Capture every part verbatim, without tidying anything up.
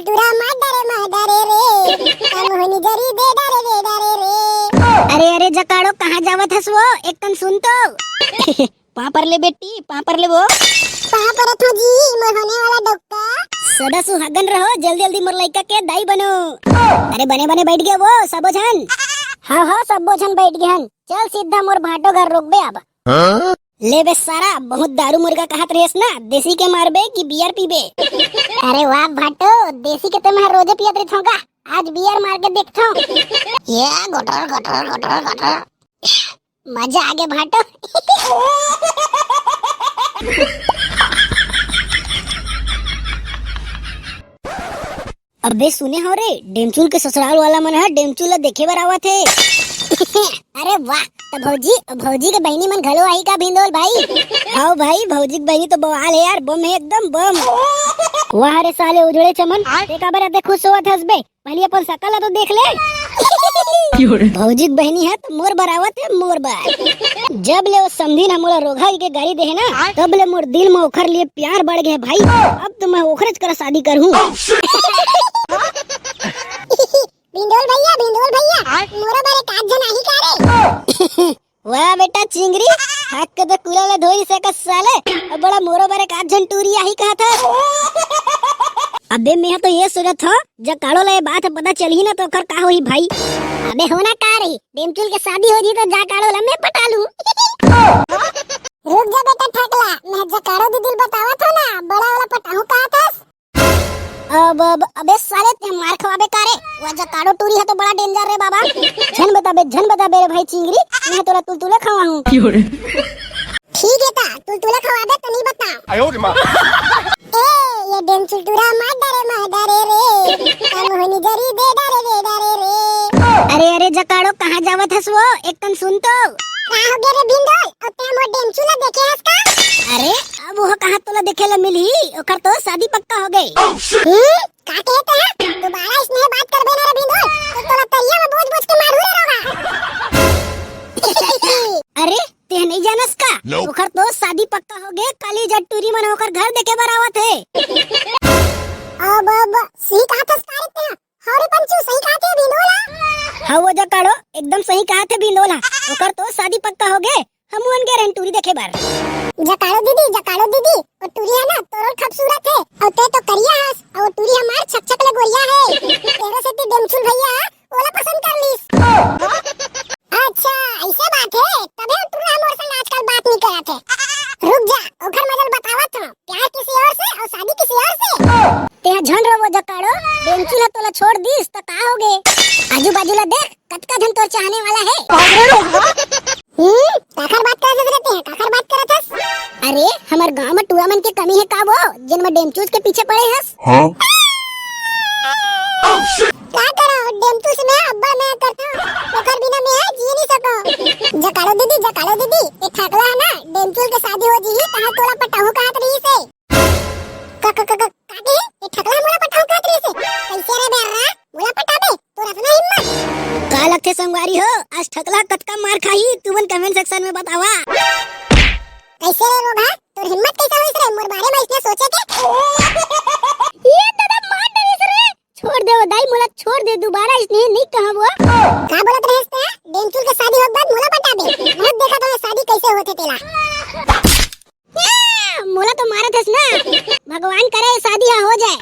टुरा मार डारे, मार डारे रे, का मोहनी जरी दे डारे, दे डारे रे। अरे, अरे, जकाड़ो, कहाँ जावत हस वो? एक तन सुन तो। पाँव पर ले बेटी, पाँव पर ले वो। पाँव परत हो जी, मोर होने वाला डौका। सदा सुहागन रहो, जल्दी जल्दी मोर लइका के दाई बनो। अरे बने बने बैठ गए वो सबो झन। हाँ हाँ, सबो झन बैठ गए हन। चल सीधा मोर भांटो घर रुकबे अब। हाँ? ले बे सारा, बहुत दारू मुर्गा कहत रहेस ना, देसी के मारबे कि बियर पीबे? अरे वाह भांटो, देसी के तो मैं रोजे पियत रहिथौं का, आज बियर मार के देखथौं। ये गोटर गोटर गोटर गोटर। मजा आ गया भांटो। अबे सुने हो रे, डेमचुल के ससुराल वाला मन ह डेमचुल ला देखे बर आवत हे। अरे वाह, त भौजी, भौजी के बहिनी मन घलो आही का भिंदोल भाई? हाव भाई, भौजी के बहिनी तो बवाल हे यार, बम हे एकदम बम। वाह रे साले उजड़े चमन, ते काबर अते खुश होवत हस बे? पहले अपन सकल ला तो देख ले। भौजी के बहिनी ह त मोर बर आवत हे, मोर बर। जब ले वो समधिन ह मोला रोगहा के गारी देहे ना, तब ले मोर दिल म ओखर लिए प्यार बढ़ गए भाई। अब तो मैं ओखरेच करा शादी करहूँ। भिंदोल भैया, भिंदोल भैया, मोरो बर एक आध झन आही का रे? वाह बेटा चिंगरी, हाथ के तो कूला ला धोई से कस साले, अब बड़ा मोरो बर एक आध झन टूरी आही कहा था। अबे मैं तो ये सोचत हूँ, जकाड़ो ला ये बात ह पता चलही ना तो ओकर का होही भाई। अबे होना का रही, डेमचुल के शादी हो जी तो जकाड़ो ला मैं पटा लूं। रुक जा बेटा ठकला, मैं जकाड़ो दीदी ल बतावत हूँ ना, बड़ा वाला पटाहूँ कहा था। अब, अब, अबे साले ते मार खवाबे का रे? वो जकाड़ो टूरी ह तो बड़ा danger रे बाबा। झन बताबे, झन बताबे रे भाई चिंगरी, मैं तोला तुलतुले खवाहूँ। ठीक हे ता, तुलतुले खवाबे त नहीं बता। आयो रे माँ। ए, ये डेमचुल टूरा मार डारे, मार डारे रे। का मोहनी जरी दे डारे, दे डारे रे। अरे, अरे, जकाड़ो, कहाँ जावत हस वो? एक तन सुन तो। का हो गया रे भिंदोल? अउ ते मोर डेमचुल ला देखे हस का? अरे, अब वो कहाँ तोला देखे ला मिलही? ओकर तो शादी पक्का हो गए। हम्म, का कहे ते? दोबारा इसने बात करबे ना रे भिंदोल, तो तोला तरिया में बोझ बोझ के मारू रे रोगहा। अरे, ते नहीं जानस का? ओकर तो शादी पक्का हो गए, काली जब टूरी मन ओकर घर देखे बर आवत हे। अब, अब, सही कहा था सारे ते। हाँ रे पंचू, सही कहा थे भिंदोल हा। हाँ वो जकाड़ो, एकदम सही कहा थे भिंदोल हा। ओकर तो शादी पक्का हो गए, हम उन के रहन टूरी देखे बर। जकाड़ो दीदी, जकाड़ो दीदी, वो टूरी है ना, तोरो खूबसूरत है, और ते तो करिया हस, और वो टूरी हमार छक छक ले गोरिया है। तेरे से ती डेमचुल भैया ओला पसंद कर लीस। अच्छा, ऐसे बात है, तबे वो टूरा मोर संग आजकल बात नहीं करत है। रुक जा, ओखर मजल बतावत हूँ, प्यार किसी और से और शादी किसी और से। ते झन रोवो जकाड़ो, डेमचुल ह तोला छोड़ दिस त का हो गे? आजू बाजू ला देख, कतका झन तोर चाहने वाला है। हम्म, काखर बात करत हस रे ते, काखर बात करत हस? अरे, हमर गांव में टूरा मन के कमी है का वो, जिन में डेमचुल के पीछे पड़े हस? हाँ? का करो, डेमचुल से मैं अब्बड़ मैं करता हूँ, ओकर बिना मैं जी नहीं सको। जकाड़ो दीदी, जकाड़ो दीदी, ये ठकला है ना, डेमचुल के शादी हो जी, तहाँ तोला पटाहूँ कहत रही से। का, का, का, का, का के? ये ठकला मोला पटाहूँ कहत रहिस हे? कैसे रे बेर्रा? मोला पटाबे? तोर अतना हिम्मत? का लगथे संगवारी हो? आज ठकला कतका मार खाही? तुमन comment section में बतावा। कैसे रे रोगहा? तोर हिम्मत कैसे होइस रे? मोर बारे में इसने सोचे के? ये दादा मार डरिस रे। छोड़ दे वो दाई, मोला छोड़ दे, दोबारा इसने नहीं कहा वो। का बोलत रहिस ते? डेमचुल के शादी होके बाद मोला पटाबे। बहुत देखा तो शादी कैसे होथे तेला। मोला तो मारत हस ना, भगवान करे शादी हा हो जाए।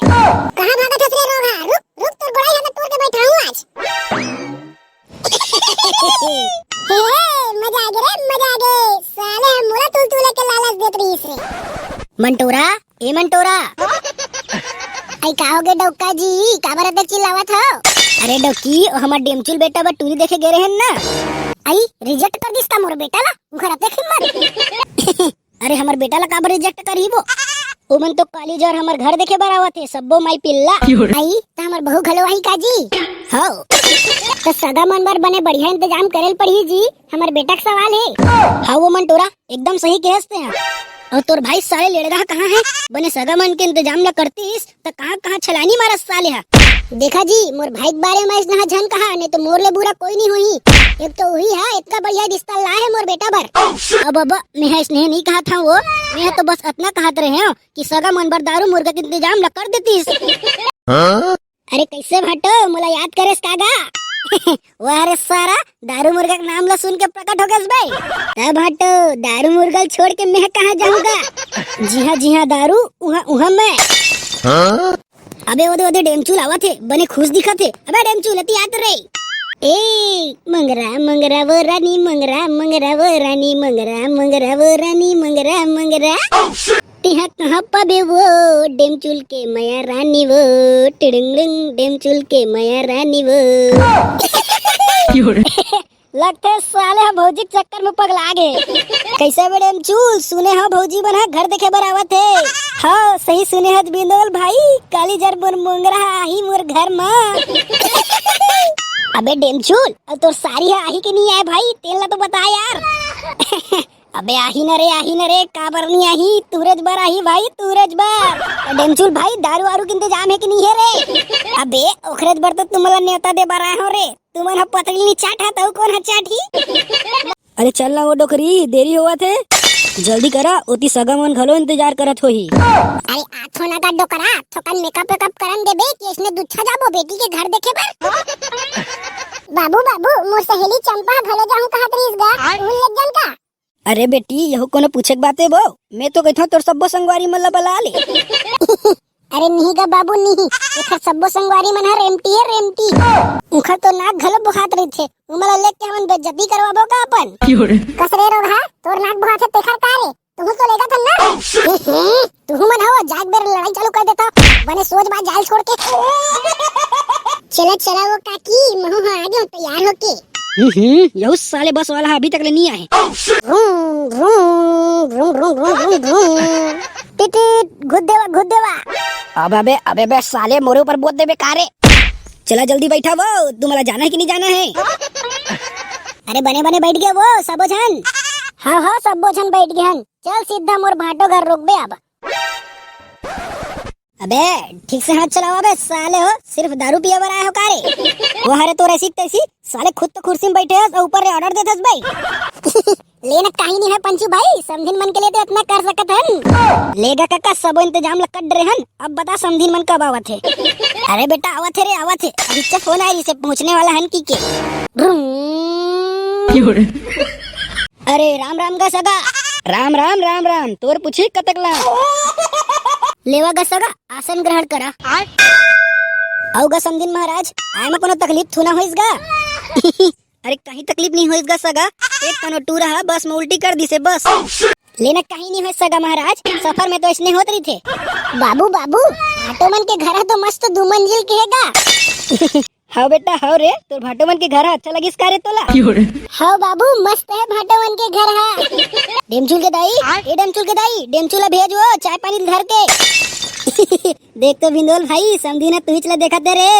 कहाँ भागत हस रे रोगहा? रुक, रुक, तोर गोड़ाई हा मैं तोड़ के बैठाहूँ आज। हे, मजा आ गे रे, मजा आ गे। साले हा मोला तुलतुले के लालच देत रहिस रे। मंटोरा, ए मंटोरा। आई का हो गे डौका जी, काबर अतेक चिल्लावत हो? अरे डौकी, ओ हमर डेमचुल बेटा बर टूरी देखे गे रहेन ना। आई reject कर दिस का मोर बेटा ला? उखर अतेक हिम्मत। अरे हमर बेटा ला काबर reject करही वो? ओमन तो काली जर हमर घर देखे बर आवत हे, सब्बो माई पिल्ला। आई, त हमर बहू घलो आही का जी? हव। त सगा मन बर बने बढ़िया इंतजाम करे ल पड़ही जी, हमर बेटा के सवाल हे। हव वो मंटोरा, एकदम सही कहेस ते हा। अउ तोर भाई साले लेड़गा कहाँ हे? बने सगा मन के इंतजाम ला करतीस, त कहाँ कहाँ छलानी मारस साले हा। देखा जी, मोर भाई के बारे में अइसना झन कहा, नहीं तो मोर ले बुरा कोई नहीं होही। एक तो वही है, इतना बढ़िया रिश्ता ला है मोर बेटा बर। अब, अब, मैं हा इसने नहीं कहा था वो, मैं हा तो बस इतना कहत रहे हूँ कि सगा मन बर दारू मुर्गा के इंतजाम ला कर देतीस। अरे कइसे भाटो, मोला याद करेस का गा? वाह रे सारा, दारू मुर्गा के नाम ला सुन के प्रकट हो गेस बे। त भाटो, दारू मुर्गा ल छोड़ के मैं कहाँ जाहूँ गा? जिहाँ जिहाँ दारू, उहाँ उहाँ मैं। अबे ओदे ओदे डेमचूल आवत हे, बने खुश दिखत हे। अबे डेमचूल, एती आत रे। ए मंगरा मंगरा वो रानी, मंगरा मंगरा वो रानी, मंगरा मंगरा वो रानी, मंगरा मंगरा। तेहा कहाँ पाबे वो डेमचूल के मया रानी वो, टिडिंग डिंग, डेमचूल के मया रानी वो। लगथे साले ह भौजी के चक्कर में पगला गे। कइसे बे डेमचूल, सुने हँव भौजी मन ह घर देखे बर आवत हे। हाँ, सही सुने हस बिंदोल भाई, काली जर मोर मोंगरा ह आही मोर घर म। अबे डेमचूल, अब तोर सारी ह आही कि नहीं आय भाई, तेन ला तो बता यार। अबे आही न रे, आही न रे, काबर नहीं आही? तुहरेच बर आही भाई, तुहरेच बर। डेमचूल भाई, दारू वारू के इंतजाम हे कि नहीं हे रे? अबे ओखरेच बर तो तुमन ला नेवता दे बर आए हँव रे। तुमन ह पतली नहीं चाट हा, त अउ कोन ह चाटही? अरे चल ना वो डोकरी, देरी होवत हे, जल्दी करा, ओती सगा मन घलो इंतजार करत होही। अरे आथो ना गा डोकरा, थोकन मेकअप वेकअप करन देबे कि अइसने दुच्छा जाबो बेटी के घर देखे बर। बाबू बाबू, मोर सहेली चंपा ह घलो जाहूँ कहत रहिस गा, उहू ल लेग जन का? अरे बेटी, यहू कोनो पूछे के बात हे वो? मैं तो कहिथँव तोर सब्बो संगवारी मन ला बला ले। अरे नहीं गा बाबू नहीं, एखर सब्बो संगवारी मन ह रेमटी हे रेमटी। उखर तो नाक घलो बोहात रहिथे, उमन ला लेके हमन बेइज्जती करवाबो का अपन? कस रे रोगहा, तोर नाक बोहाथे तेखर का रे? तुहू तो लेगत हन ना? हम्म, तुहू मन हो, जाग बेर लड़ाई चालू कर देता। बने सोच बात जाल छोड़ के। चला चला वो काकी, महू ह आ गेहूँ तैयार होके। हम्म, यहू साले बस वाला अभी तक ले नहीं आए। vroom vroom vroom vroom vroom vroom vroom। Tit tit, घुस देवा, घुस देवा। अबे अबे अबे अबे साले, मोरे ऊपर बोत देबे का रे? चला जल्दी बैठा वो, तुमला जाना हे कि नहीं जाना हे? अरे बने बने बैठ गे वो सबो झन। हाँ हाँ, सबो झन बैठ गे हन। चल सीधा मोर भाटो घर रुकबे अब। अबे ठीक से हाथ चलावा बे साले हो, सिर्फ दारू पिए बर आए हो का रे? वो हरे तोर ऐसी तैसी, साले खुद तो कुर्सी में बैठे हस अउ ऊपर ले order देत हस बे। लेना कहीं नहीं है पंचू भाई, समधिन मन के लिए तो इतना कर सकत हन। लेगा काका, सबो इंतजाम ला कर डरे हन। अब बता समधिन मन कब आवत हे? अरे बेटा आवत हे रे, आवत हे। अभी से फोन आए रिहिसे पहुँचने वाला हन कहिके। vroom। अरे राम राम गा सगा। राम राम राम राम, तोर पूछी कतक ला। लेवा गा सगा, आसन ग्रहण करा। अउ गा समधिन महाराज, आए म कोनो तकलीफ थू ना होइस गा? अरे कहीं तकलीफ नहीं होइस गा सगा, एक कनो टूरा ह बस में उल्टी कर दिसे बस। लेना कहीं नहीं होइस सगा महाराज, सफर में तो अइसने होत रहिथे। बाबू बाबू, भाटो मन के घर ह तो मस्त दू मंजिल के हे गा। हव बेटा, हव रे, तोर भाटो मन के घर ह अच्छा लगिस का रे तोला? हव बाबू, मस्त हे भाटो मन के घर ह। डेमचुल के दाई, ए डेमचुल के दाई, डेमचुल ला भेज वो, चाय पानी धर के। देख तो बिंदोल भाई, समधीन ह तुहिच ला देखत हे रे।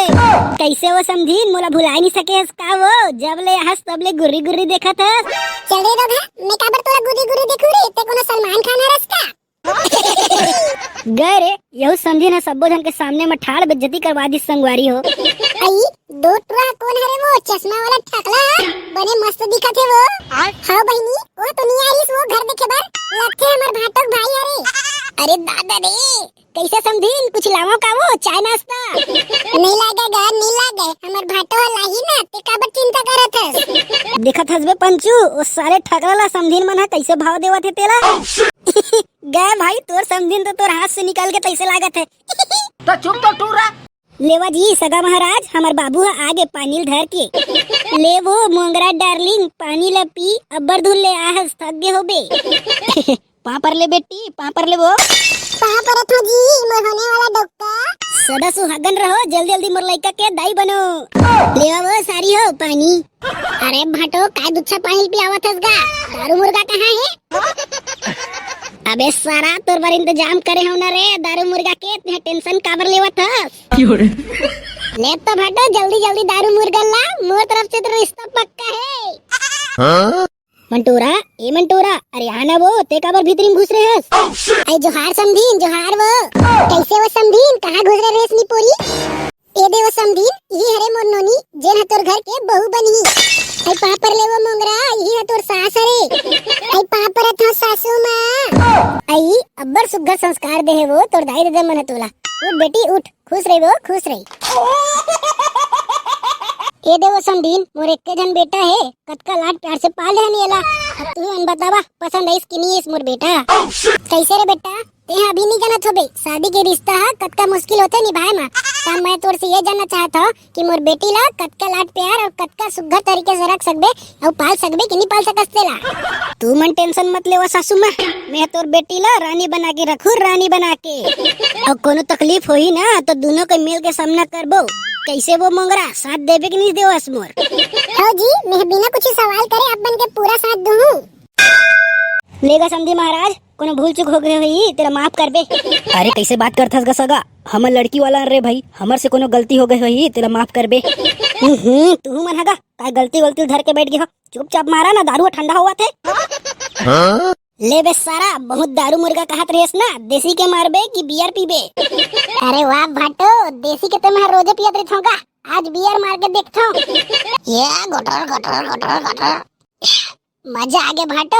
कइसे वो समधीन, मोला भुलाए नहीं सके हस का वो? जब ले आहस तब ले गुर्री गुर्री देखत हस। चल रे दोधा, मैं काबर तोला गुर्री गुर्री देखूं रे? ते कोनो सलमान खान हरस का? गए रे, यहू समधीन ह सब्बो झन के सामने म ठाड़ बेइज्जती करवा दिस संगवारी हो। अई, दो टुरा कोन हरे वो चश्मा वाला ठकला ह? बने मस्त दिखत हे वो। हाँ बहिनी, वो तो नहीं आइस वो घर देखे बर। लगथे हमर भाटो के भाई हरे। अरे दादा रे, कइसे समधीन, कुछ लावो का वो चाय नाश्ता? नहीं लागे गा, नहीं लागे। हमर भाटो ह लाही ना, ते काबर चिंता करत हस? देखत हस बे पंचू, वो सारे ठकला ला समधीन मन ह कइसे भाव देवत हे तेला। गए भाई, तोर समधीन तो तोर हाथ से निकल के तइसे लागत हे। तो चुप तो टूरा। लेवा जी सगा महाराज, हमर बाबू ह आगे पानी ल धर के। ले वो मोंगरा डार्लिंग, पानी ल पी, अब्बड़ दूर ले आहस, थक गे होबे। पाँव पर ले बेटी, पाँव पर ले वो। पाँव परत हो जी, मोर होने वाला डोका। सदा सुहागन रहो, जल्दी जल्दी मोर लइका के दाई बनो। लेवा वो सारी हो पानी। अरे भाटो, काय दुच्छा पानी पियावत हस गा? दारू मुर्गा कहाँ हे? अबे सारा, तोर बर इंतजाम करे हव ना रे दारू मुर्गा के, तें टेंशन काबर लेवत हस? ले तो भाटो, जल्दी जल्दी दारू मुर्गा ला, मोर तरफ से तो रिश्ता पक्का हे। मंटूरा, ए मंटूरा, अरे आना वो, ते काबर भीतरी में घुस रहे हस? अरे जोहार समधीन, जोहार वो। कइसे वो समधीन, कहाँ घुस रहे रेशमी पोरी? ए दे वो समधीन, इही हरे मोर नोनी, जेन ह तोर घर के बहू बनही। अई पाँव पर ले वो मोंगरा, इही ह तोर सास हरे। अई पाँव परत हव सासू माँ। अई अब्बड़ सुग्घर संस्कार दे हे वो तोर दाई ददा मन ह तोला। उठ बेटी उठ, खुश रही वो, खुश रही। ए देवो समधीन, मोर एक्के झन बेटा हे, कतका लाड प्यार से पाल हन एला। अब तू मन बतावा, पसंद आइस कि नहीं आइस मोर बेटा? कैसे रे बेटा, तेहा अभी नहीं जानत होबे, शादी के रिश्ता ह कतका मुश्किल होथे निभाए म। त मैं तोर से ये जानना चाहत हव कि मोर बेटी ला कतका लाड प्यार और कतका सुग्घर तरीके से रख सकबे और पाल सकबे कि नहीं पाल सकस तेला। तू मन टेंशन मत लेवा सासू माँ, मैं तोर बेटी ला रानी बना के रखू, रानी बना के। और कोनो तकलीफ होही ना तो दोनों के मिल के सामना करबो। कैसे वो मोंगरा, साथ देबे कि नहीं देवस मोर? हो जी, मैं बिना कुछ सवाल करे आप मन के पूरा साथ दूँ। लेगा समधी महाराज, कोनो भूल चूक हो गए होही, तेला माफ करबे। अरे कैसे बात करथस गा सगा, हमर लड़की वाला रे भाई, हमर से कोनो गलती हो गए होही, तेला माफ करबे। हम्म, तू मन हगा, काय गलती वलती धर के बैठ गए हो? चुपचाप मारा ना, दारू ठंडा होवत हे। हाँ? ले बे सारा, बहुत दारू मुर्गा कहत रहेस ना, देसी के मारबे कि बियर पीबे? अरे वाह भाटो, देसी के तो मैं रोजे पियत रहिथों का, आज बियर मार के देखथों। ये गोटर, गोटर, गोटर, गोटर। मजा आ गया भाटो।